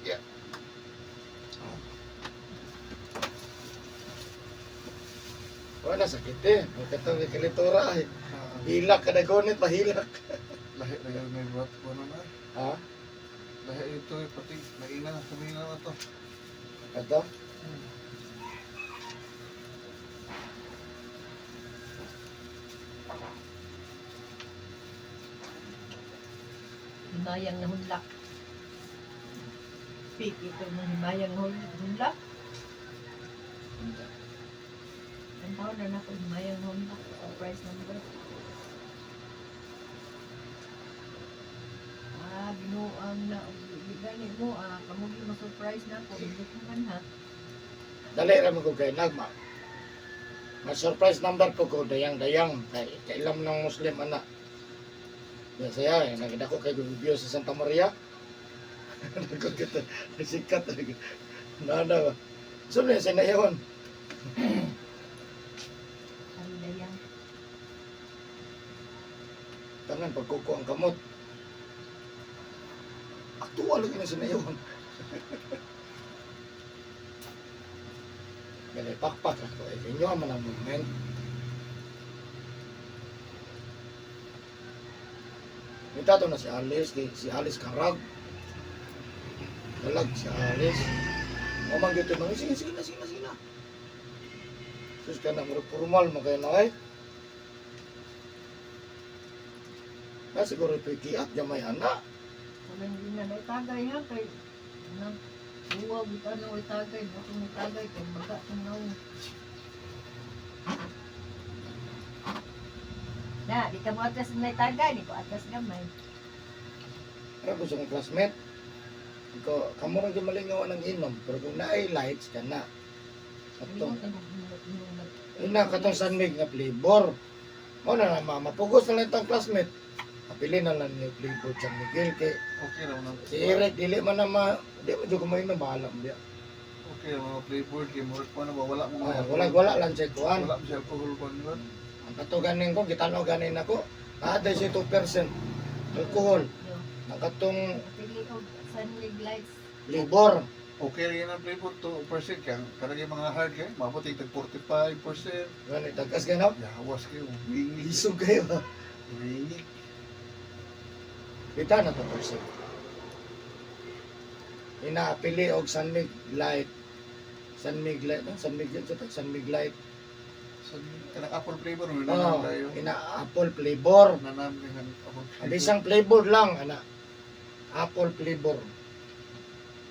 Yeah. Wala sakit eh. Katong kalitura eh. Ah, Hilak ka na gunit, mahilak. lahi na yun may buhat ko na. Ha? Lahi ito eh, pati naina kami na to. Ito? Himayang nahunlak. Pik, ito ng himayang hunlak. Ang taon na nako himayang hunlak. Surprise number. Ah, binuang na. Di gani mo, ah, kamugi ma-surprise na ako. Hindi ko man ha. Dali ra mo ko kay nagma. Ma-surprise number po ko dayang-dayang kay kailam ng Muslim ana. Ya saya eh, nagdako kay review sa Santa Maria. Nagko kita sikat talaga. Nana ba. So na sa nayon. Ang dayang. Tangan pagkuko ang kamot. Aktual lagi na sa nayon. Gali pakpak ako eh. Inyo man ang movement. Mita to na si Alice, si Alice Karag. Dalag si Alice. Mamang dito nang sige sige na sige na sige na. Sus ka na murag formal mo kayo na ay. Na siguro ito'y kiat niya may anak. Walang din na tagay ha kay nang buwa buta na way tagay, buto may tagay kay baga kung naong. Na, di ka mo atras na tagay, di ko atras gamay. Pero gusto kong classmate. Ikaw, kamo rin yung malingaw ng inom, pero kung naay lights ka na. Katong, ina, katong San Mig nga flavor. Mo na lang, mapugos na lang itong classmate. Kapili na lang ni flavor San Miguel kay Okay ra man. si Eric dili man na ma di man jud ko mainom bahala mo diya. Okay ra mga flavor kay murag pa na ba wala mo Ah, wala wala lang siya kuan. Wala mo siya alcohol pa nila. Ang kato ganin ko gitanaw ganin ako. Naa siya 2% alcohol. Ang katong Pili og San Mig Lights. flavor. Okay ra yun ang flavor 2% kaya karang yung mga hard kay mabot yung tag 45%. Gani tagas ganaw. Yawas kayo, wingik. Isog kayo. Wingik. Kita na to percent. Inaapili og San Mig Light. San Mig Light, ang San Mig Light, sa San Mig Light. Sa kanang apple flavor mo Oh, nanam tayo. ina apple flavor. Nanam ni ang apple Ang flavor. isang flavor lang ana. Apple flavor.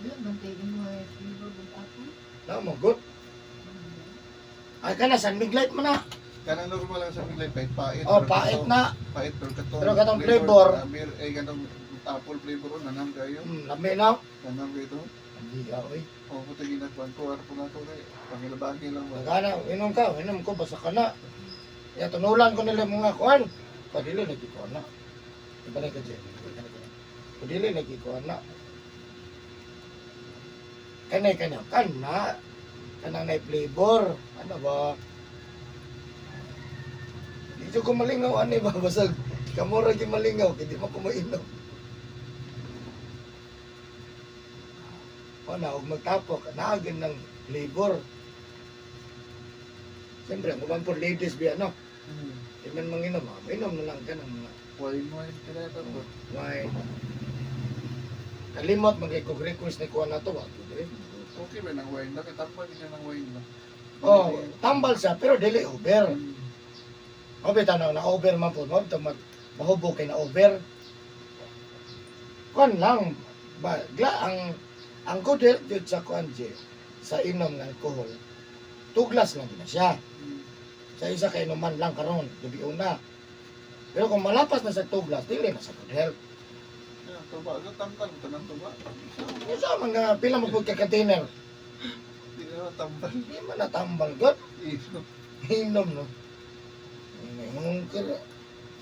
Wala man kay imo ay flavor og apple. Na mo good. Ay kana San Mig Light man na. Kanang normal lang sa bigla pait pait. Oh, pero pait na. Pait pero katong Pero katong flavor. Amir ay kanang apple flavor nanam kayo. Lami na. Nanam kayo to. Hindi ka oy. O puto ginagkuan ko ano po na to kay pangilabagi lang ba. Magana, inom ka, inom ko basta ka na. Ya tunulan ko nila mga kuan. Padili lagi ko na. Ibalik ka dyan. Padili lagi ko na. Kanay kanay kana kanang na flavor. Ano ba? Di ko malingaw ani ba basag kamura gi malingaw kay di man ko mainom. O na og magtapok naagin ng flavor. Siyempre, ang uban po ladies biya no. Di man manginom, ah, mainom na lang ka ng mga Wine wine kaya to. wine. Kalimot man kay kog request ni kuha na to ba. Okay ba nang wine na kay tambal siya ng wine na. Oh, tambal siya pero dili over. O bitaw na na over man po no, tumat mahubo kay na over. Kuan lang ba gla ang good health jud sa kuan je, sa inom ng alcohol. 2 glass lang gina siya. Sa isa kay inuman lang karon, gabi una. Pero kung malapas na sa 2 glass, dili na sa good health. Yeah, tuba go tambal tanan tuba. Sa mga pila mo pud ka container, Di na tambal. di man natambal god. Inom. Inom no. Ingon ka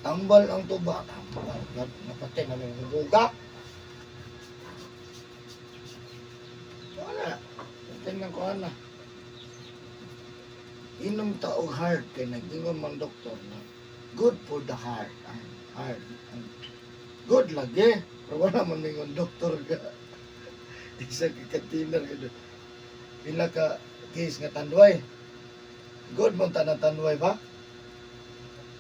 tambal ang tuba, tambal god. Napatay na may buga. Wala. Tingnan ko ana. Inom ta og heart kay nag-ingon man doktor na good for the heart. Ang heart. Ang good lagi. Pero wala man mingon doktor ka. Isa ka container ka doon. Pila ka case nga tanduay. Good mo tanan tanduay ba?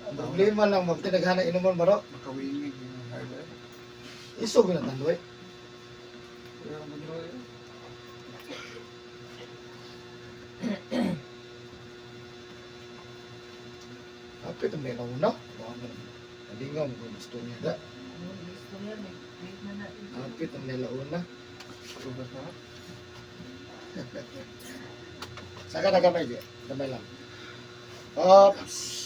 Ang problema lang, magtinaghana inuman ba ro? Makawingig yung hard eh. Isog na tanduay. Pero ang mundo eh. Kapit ang meron na. Nalingaw mo kung gusto niya da. Ano, istorya, may wait na na. Kapit ang nilauna. Sobrang sarap. Saka na gamay, di. Gamay lang. Ops!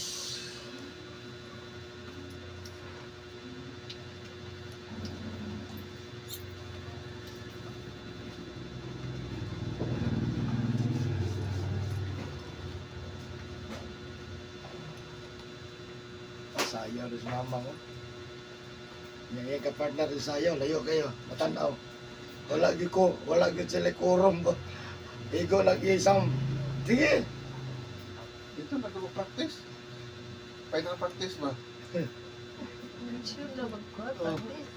Sayaw rin si mama ko. Yan yung kapartner rin sayaw, layo kayo, matanaw. Wala gyud ko, wala gyud sila kurom ko. Igo lagi isang, sige. Dito nag-practice. Final practice ba? Sure na magkuha, Oh. practice.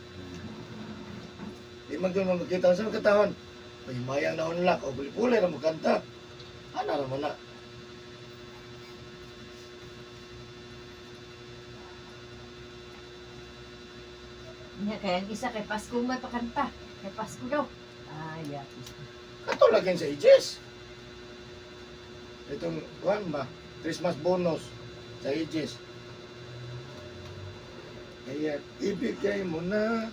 Di man gyud mo makita sa katahon. May mayang na unlak o puli-puli ra mo kanta. Ana ra mo na. Nya, kaya ang isa kay Pasko may pakanta. Kay Pasko daw. Ah, yapis. Kato lagi sa Aegis. Itong kuan ba? Christmas bonus sa Aegis. Kaya ibigay mo na.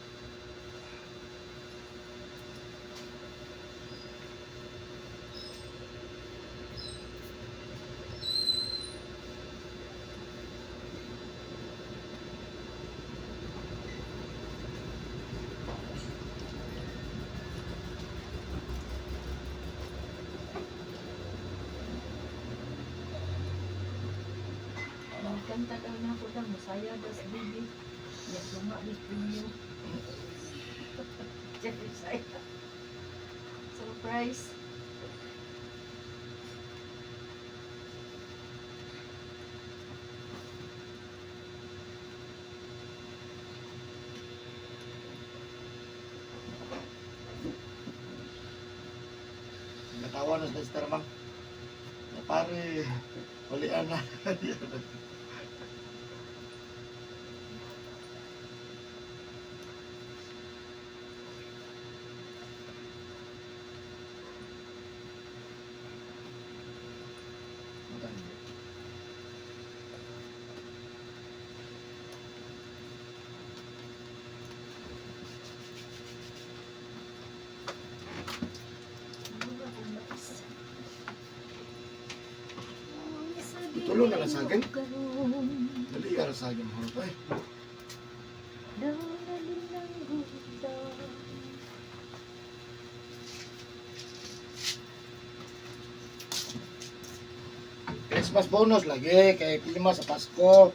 Magkanta daw na ako daw, masaya daw sa baby. Ya, tunga ni premium. Jeffrey saya. Surprise. Natawa na sa Lester Mang. Na pare, ulian na. Ano ba kung mais? Tulo na lang sa akin. Dali ka ra sa akin, mga pa. Christmas bonus lagi kay klima sa Pasko.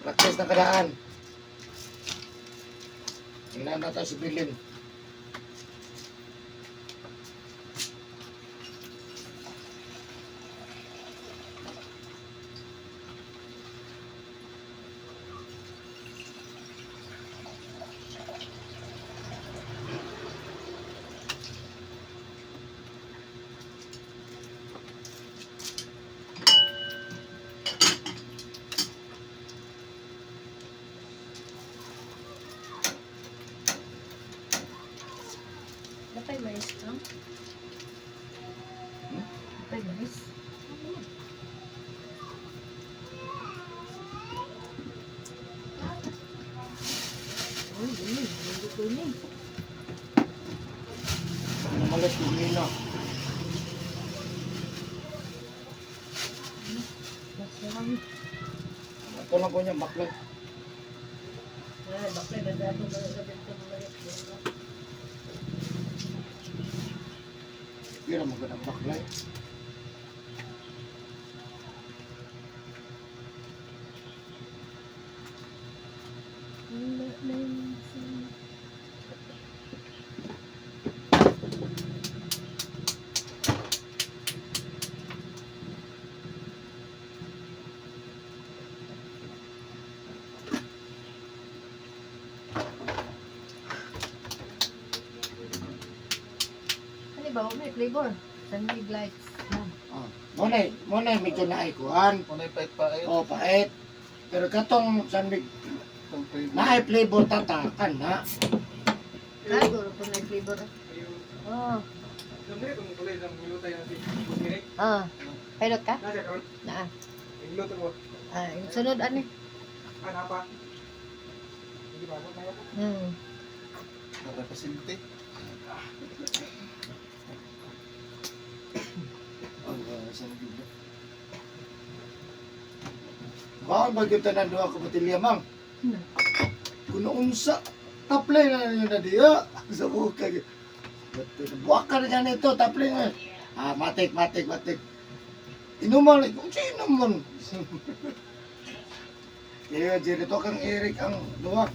Practice na kadaan. Tingnan natin si Bilin. Napay mais kang? Hmm? Napay mais? Uy, uy, hindi ko ni. Namalas yung nila. Masarap. Ito lang ko niya, bakla. Ay, bakit nagdato ba sa bento mga Yun ang magandang bakla. Eh. Wala na yung ba may flavor? San Mig Lights. Yan. Oh, mo na medyo naay kuan. Muna pait-pait. Oh, pait. Pero katong San Mig Itong flavor. naay flavor tatakan na. Siguro kung may flavor. Oh. Ah. Pilot ka? Naa. Ah, yung sunod ani. Nakapasinti. Oh, San Mig. Mao ba gyud tanan duha ka botelya, mang? Kuno unsa taplay na ninyo na diya sa bukag. Buwak ka na nito, taplay na. Ah, matik, matik, matik. Inuman, like, unsa inuman? Kaya Jerry, to kang Eric ang duha.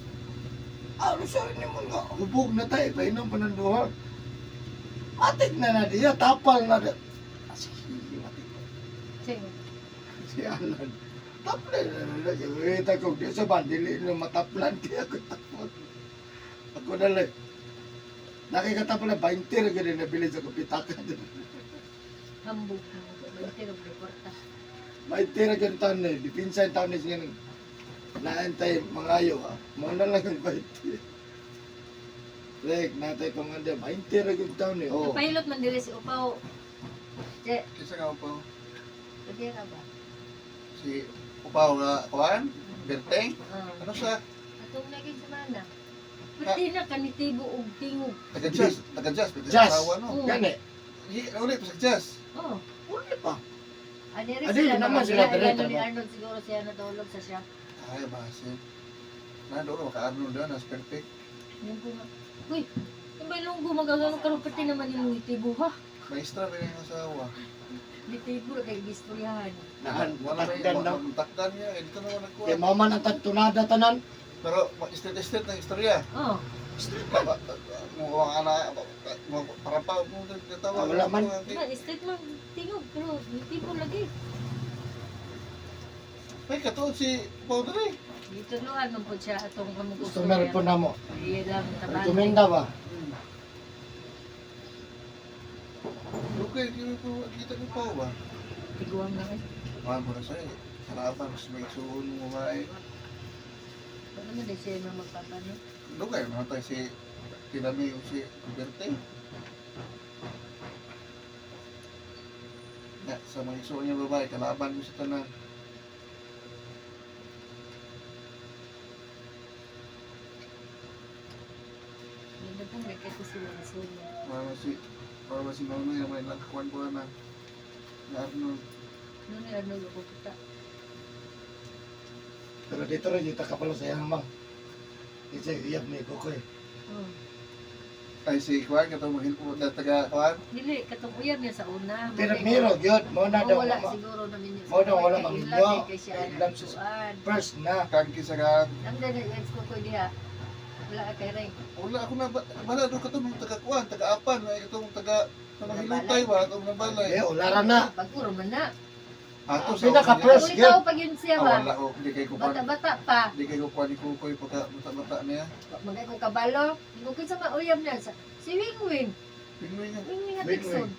Ah, ano sa rin mo nga? Hubog na tayo, painom pa ng duha. Matik na na diya, tapal na diya. Ah, sige, matik. Sige. Si Alan. Taplan na na siya. Wait, ako di sa bandili na mataplan. Di ako tapon. Ako na lang. Nakikatapon na 20 rin ganun nabili sa kapitakan. Hambog. 20 ra kwarta. 20 rin ganun taon na eh. Dipinsa yung taon na siya ng naantay mga ayaw ah. Muna lang yung 20. Like, natay panganda, 20 rin ganun taon eh. Oh. Pilot man diri si Upaw. Je, Kisa nga upaw. pwede ka ba? Si upaw nga kuan, Berteng. Ah. Ano sa Atong naging semana. Pwede na kanitibo og tingog. taga-jazz, taga-jazz, Jazz. taga-asawa no. Oo. Gani. Uli pa sa jazz. Oh. Uli pa. Ani rin Adi, sila naman sila Ila- dire, ila ni trabaho. Arnold siguro siya natulog sa siya. Ay, basin. Na doon maka Arnold doon, as perfect. Yan ko nga. Uy, yung ba lunggo magagano karon pati naman yung itibo ha. Maestra ba yung asawa? Litibo ra kay gistoryahan. Nahan, Wala may matakdan na. takdan niya, eh, dito naman Kaya nagkuhan. mao man ang tagtunada tanan. Pero street street ng istorya. Oh, Ba- Mga anak, mga parang pa mo nagtawa. Ah, wala man. na street man tingog pero litibo lagi. Ay, katuon si Pao dali. Gituluan man pud siya atong kamong Customer po na mo. Iya lang tabangan. Rekomenda ba? Okay, kita ko Pao ba? Tiguang na kay. Mahal mo na sa'yo. Kalaban, mas may suon mo ba eh. Wala man din siya mga magpapano. Lugay, naman tayo si Tinami yung si Berte. Ya, sa mga isuon niya babae, kalaban mo sa tanan. Ganda pong may kasi sila na sulo. Para si Nonoy na may nagkakuan ko na. Na Arnold. Noon ay Arnold ako kita. Pero dito rin yung takapalo sa iyang mang. Kasi iyab ni Kokoy. Oh. Ay si Kuan, katong maghilpo na taga Kuan. Dili katong uyab niya sa una. Pero miro, yun, mo na Oh, daw. wala siguro na minyo. Mo daw wala maminyo. Kay siya Kay ilam siya suan. First na. Kang kisa ka. Ang dali ex ko ko diha. Wala ka kay Ray. Wala ako na, wala doon katong taga Kuan, taga Apan, ay katong taga sa maghilutay ba, atong nabalay. Eh, ulara na. Bago ra man na. Ato sa Pinaka-first. Kung ikaw pag yun siya Ah, ba? wala ko, hindi kay ko kuan. Bata-bata pa. Hindi kay ko kuan ni Kukoy pagka bata-bata niya. Magay ko kabalo. Hindi ko kinsa mauyab niya. Si Wing Wing. Pinoy nga. Wing Wing at Wing Dixon.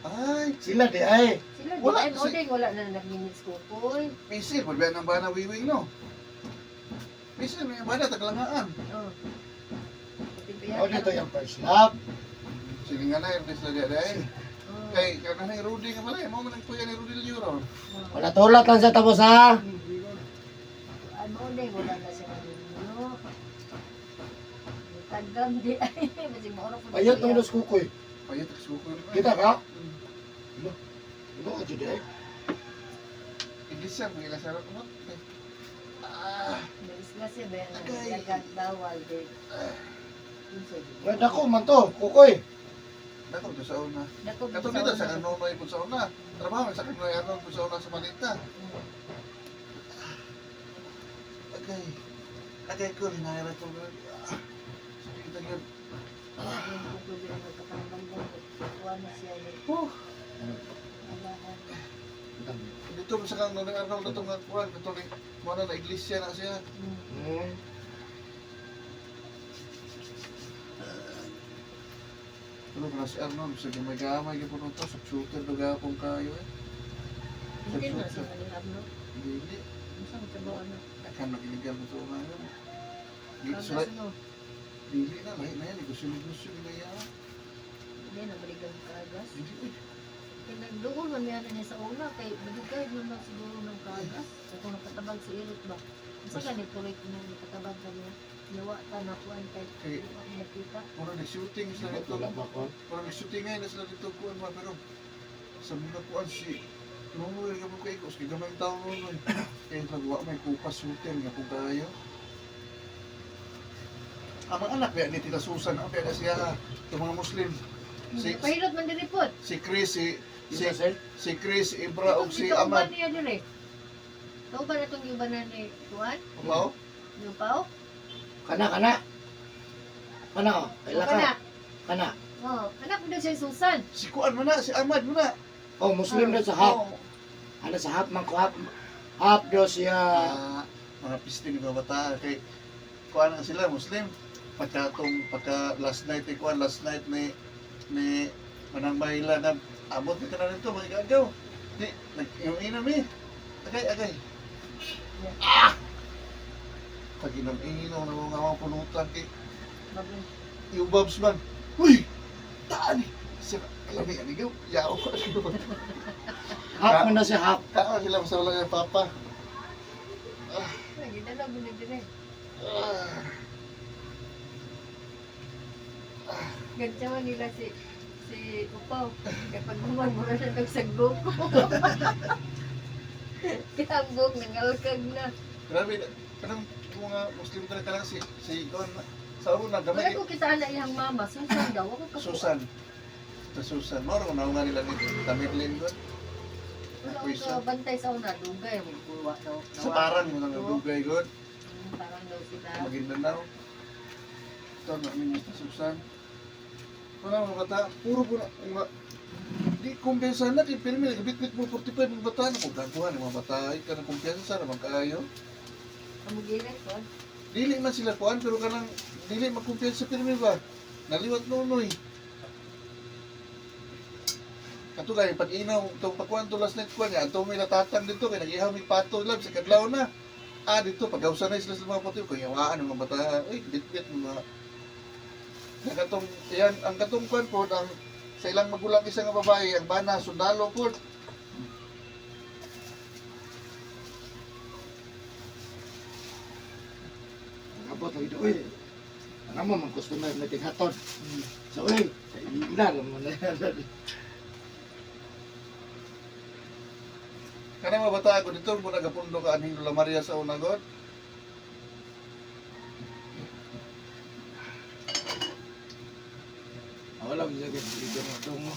Ay, Sila di ay. Sila di Wala, ay modeng wala na nagminis ko koy. Misil, pwede ba ng bana wiwing no? Misil, may bana, taglangaan. Oh. O dito yung first love. Sige nga na, yung sila diya dahil. Oh. Kay, kana ni Rudy nga pala, eh. Mo man ang kuya ni Rudy Liuro. Wala tulat lang sa tapos ha. Ay modeng wala na siya nagminyo. Tagam di ay masig mauro po. Ayot ng dos Kukoy. Payat, kasukoy. Kita ka? Ano ka dyan ay? English siya, mga ilang sarap mo. Ah, Isla siya ba yan? Agay. Dagat bawal di. Unsa di? Nga dako man to, Kukoy. dako to sa una. Dako Kato dito sa Kanonoy po sa una. Trabaho sa Kanonoy Arnold po sa una sa Malita. Agay. Agay ko, hinahira ko. Ah, sakit ang yun. Oh, dito sa Kanonoy Arnold ito nga kuwan. Kato ni, muna na iglesia na siya. Pero kana si Arnold, sa gamay-gamay gyud to, sa shooter do gapon kayo eh. Hindi na sa kanila no. Dili, Unsa man trabaho ano? akan mag-illegal mo to nga yun. Dili sila, Kagas no. dili na, lahi na yan, negosyo-negosyo nila yan. Hindi na baligang kagas. Dili eh. Kay nagduol man niya niya sa una kay badugay man lang siguro ng kagas. Sa kung nakatabag si Eric ba. Unsa gani tuloy ko nang nakatabag kaniya. Yawa ta na kuan kay Kay- wa mi nakita. Mura nag-shooting sila dito. Wala ba ko? Mura nag-shooting ngayon na sila dito kuan ba, pero sa mga kuan si Nunoy nga po kay Kos, kay gamay tao Nunoy. Kaya nagwa may kupas shooter nga po kayo. Ang mga anak ba ni Tita Susan, ang na siya, itong mga Muslim. Si, Pahilot man diri pod. si Chris, si, si, Si Sir? si Chris, Ibra, ug si Ito uban Ahmad. niya diri. Kauban atong giubanan ni kuan? Upaw? Lupaw? Kana, kana. Kana, oh. Kaila ka. Kana. Kana. Oh, anak mo daw siya Susan. Si Kuan mo na, si Ahmad mo na. Oh, Muslim daw sa hap. Oo. Ano sa hap man ko hap. Hap daw siya. Ah, mga pisting ng mga bata kay kuan na sila Muslim pagka tong pagka last night eh, kuan last night ni ni Manang Mahila na abot ni tanan nito mga gagaw di nag yung ina mi agay agay ah pag inom inom na mga mga pulutan kay Bago- yung Bobs man uy taan eh sira alam ni ani gaw yaw Hap man na siya hap. kaan sila sa wala kay papa. Ay, gidala mo na diri. Ah. Gantsawan nila si si Upaw. Kapag gumagmura siya nagsagbok ko. Kaya ang buhok nangalkag na. Grabe, kanang mga Muslim talaga lang si si Don sa una Wala gamay ko kita na iyang mama. Susan daw. Ako ka Susan. Sa Susan, moro na nga nila ni Tamerlin doon. Wala ko ka bantay sa una. Dugay. Magbuwa daw. Sa parang mo nang dugay god, Parang daw sila. Maguindanao. Ito na ni Mr. Susan. Wala mga bata, puro po na mga di kumpiyansa na kay pirmi nagabitbit mo 45 mga bata na kung gaguhan mga bata ay kanang kumpiyansa sa naman kaayo. Kamugilit ko. Dili man sila kuan pero kanang dili magkumpiyansa pirmi ba. Naliwat nunoy. Kato gay pag inaw tong pagkuan to last night kuan niya ato may natatang dito kay nag-ihaw may pato lab sa kadlaw na. Ah dito pagawsa na sila sa mga puti kay yawaan ang mga bata. Ay bitbit mga Nakatong yan ang katong kuan po ang sa ilang magulang isa nga babae ang bana sundalo po. Abot lagi uy. Ano mo man customer na tinghaton. So uy, ila mo na. Kanang mga bata ako dito mo nagapundo ka anhing Lola Maria sa una god. Wala mo siya kay dito mo.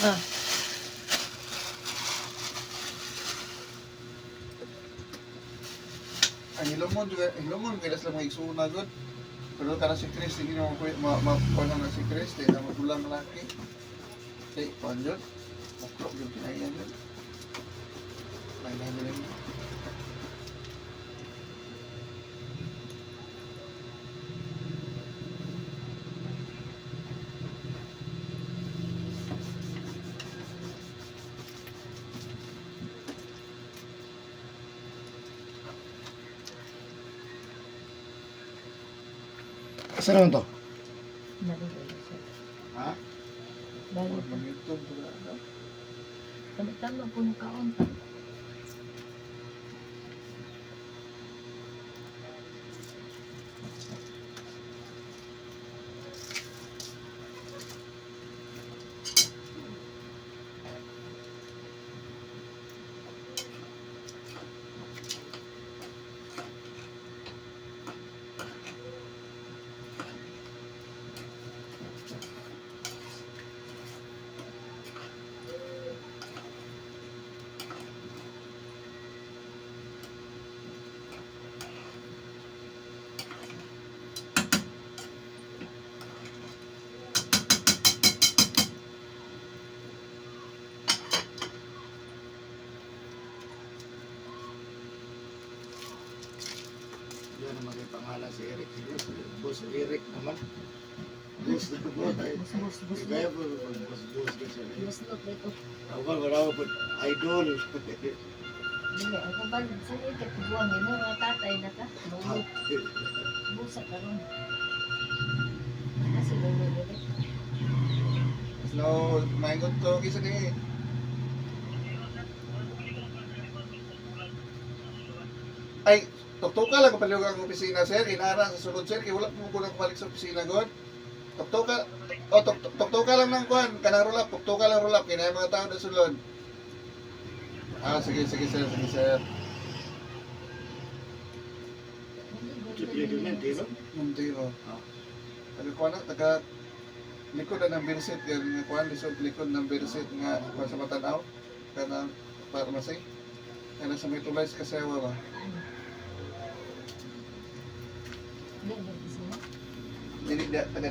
Ah. Ang hilomon juga hilomon kay sila mga igsuuna god. Pero kana si Chris sige mo ko ma ma kuan na si Chris kay na magulang laki. Kay kuan yun. Mukro yun kinayan yun. May nahilin. Asa naman to? Nalagay siya. Ha? Balik. Mag-YouTube juga. Tama-tama po ng kaon. naman kay pangalan si Eric. Siguro si Boss Eric naman. Boss na boss. Ay, Bus bus bus. kaya po, boss boss kasi. Bus lot dito. Ako wala po, idol. Dili ako ba sa ikit buwang imo nga tatay na ka. Lolo. Busa karon. Kasi lolo dili. No, maingot to kisa kay ay, tuktuka lang kapaliw ang opisina, sir. Inara sa sulod, sir. Kay wala po ko nang balik sa opisina, god. Tuktuka, o, tuktuka lang ng kuan. Kanang roll up, tuktuka lang roll up. Kaya mga tao na sulod. Ah, sige, sige, sir. Sige, sir. Triple D, di ba? Montero. Ah. Taga kuan na, taga likod na ng Berset, yan nga kuan, lisod likod ng Berset nga kuan sa Matanaw, kanang pharmacy. Kana sa may tulay sa Kasewa ba? Dili, dili. Dili da taga